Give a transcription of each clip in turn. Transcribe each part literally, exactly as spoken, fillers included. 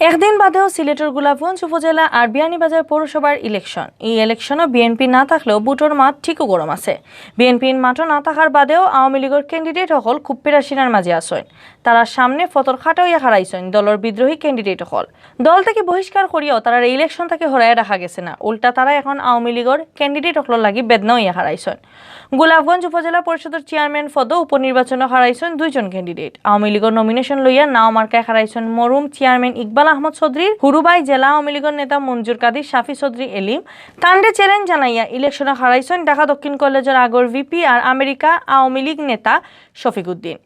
একদিন বাদেও সিলেটর গোলাপগঞ্জ উপজেলা আর বিয়ানীবাজার পৌরসভার ইলেকশন। এই ইলেকশনও বিএনপি না থাকলেও ভোটর মাঠ ঠিকও গরম আছে। বিএনপির মাঠও না থাকার বাদেও আওয়ামী লীগর ক্যান্ডিডেট অকল খুব পেরাশিনার মাঝে আছইন। তারার সামনে ফতর খাটা অইয়া খাড়াইছইন দলর বিদ্রোহী ক্যান্ডিডেট অকল। দল থাকি বহিষ্কার করিয়াও তারারে ইলেকশন থাকি হরাইয়া রাখা গেছে না, উল্টা তারা এখন আওয়ামী লীগর ক্যান্ডিডেট অকলর লাগি বেদনা অইয়া খাড়াইছইন। গোলাপগঞ্জ উপজেলা পরিষদর চেয়ারম্যান পদো উপনির্বাচনো খাড়াইছইন দুইজন ক্যান্ডিডেট। আওয়ামী লীগর নমিনেশন লইয়া নাও মার্কায় খাড়াইছইন মরহুম চেয়ারম্যান ইকবাল আহমদ চৌধুরীর হুরুবাই জেলা আওয়ামী লীগর নেতা মঞ্জুর কাদির শাফি চৌধুরী এলিম। তানরে চ্যালেঞ্জ জানাইয়া ইলেকশনো খাড়াইছইন ঢাকা দক্ষিণ কলেজর আগর ভিপি আর আমেরিকা আওয়ামী লীগ নেতা শফিক উদ্দিন।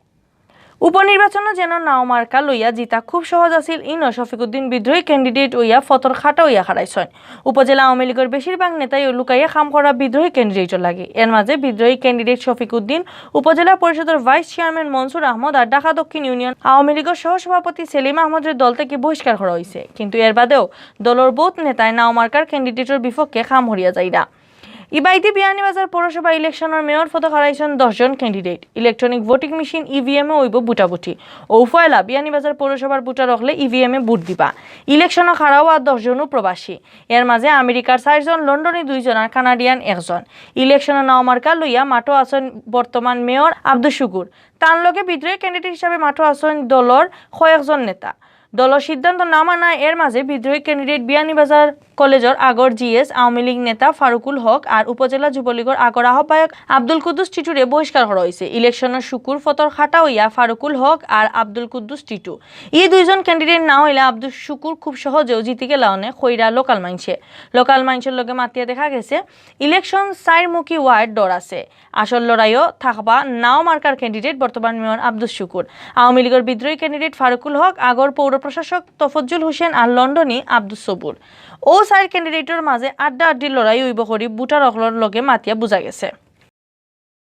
উপনির্বাচনো যেন নাও মার্কা লইয়া জিতা খুব সহজ আছিল, ইনো শফিক উদ্দিন বিদ্রোহী ক্যান্ডিডেট অইয়া ফতর খাটা অইয়া খাড়াইছইন। উপজেলা আওয়ামী লীগর বেশিরভাগ নেতাইও লুকাইয়া কাম করা বিদ্রোহী ক্যান্ডিডেটর লাগি। এর মাঝে বিদ্রোহী ক্যান্ডিডেট শফিক উদ্দিন, উপজেলা পরিষদর ভাইস চেয়ারম্যান মনসুর আহমদ আর ঢাকা দক্ষিণ ইউনিয়ন আওয়ামী লীগর সহসভাপতি সেলিম আহমদরে দল থাকি বহিষ্কার করা অইছে, কিন্তু এর বাদেও দলর বউত নেতায় নাও মার্কার ক্যান্ডিডেটর বিপক্ষে কাম হরিয়া যাইরা। ইবাইদি বিয়ানীবাজার পৌরসভা ইলেকশনর মেয়র পদো খাড়াইছইন দশ জন ক্যান্ডিডেট। ইলেকট্রনিক ভোটিং মেশিন ইভিএমে অইবো ভোটাভুটি। অউ পয়লা বিয়ানীবাজার পৌরসভার ভোটার অকলে ইভিএমে ভোট দিবা। ইলেকশনো খাড়া অওয়া দশ জনও প্রবাসী। এর মাঝে আমেরিকার চাইরজন, লন্ডনী দুইজন আর কানাডিয়ান একজন। ইলেকশনো নাও মার্কা লইয়া মাঠো আছইন বর্তমান মেয়র আব্দুস শুকুর। তান লগে বিদ্রোহী ক্যান্ডিডেট হিসাবে মাঠো আছইন দলর কয়েকজন নেতা। দলর সিদ্ধান্ত না মানায় এর মাঝে বিদ্রোহী ক্যান্ডিডেট বিয়ানীবাজার কলেজর আগর জিএস আওয়ামী লীগ নেতা ফারুকুল হক আর উপজেলা যুবলীগর আগর আহ্বায়ক আব্দুল কুদ্দুস টিটুরে বহিষ্কার করা অইছে। ইলেকশনর শুকুর ফতর খাটা অইয়া ফারুকুল হক আর আব্দুল কুদ্দুস টিটু। ই দুইজন ক্যান্ডিডেট না অইলে আব্দুস শুকুর খুব সহজেও জিতি গেলা অনে কইরা লোকাল মাইনষে। লোকাল মাইনষর লগে মাতিয়া দেখা গেছে ইলেকশন চাইরমুখী অওয়ার ডর আছে। আসল লড়াইও থাকবা নাও মার্কার ক্যান্ডিডেট বর্তমান মেয়র আব্দুস শুকুর, আওয়ামী লীগর বিদ্রোহী ক্যান্ডিডেট ফারুকুল হক, আগর পৌর প্রশাসক তফজ্জুল হোসেন আর লন্ডনী আব্দুস সবুর। অউ চাইর ক্যান্ডিডেটর মাঝে আড্ডা আড্ডির লড়াই অইবো করি ভোটার অকলর লগে মাতিয়া বুঝা গেছে।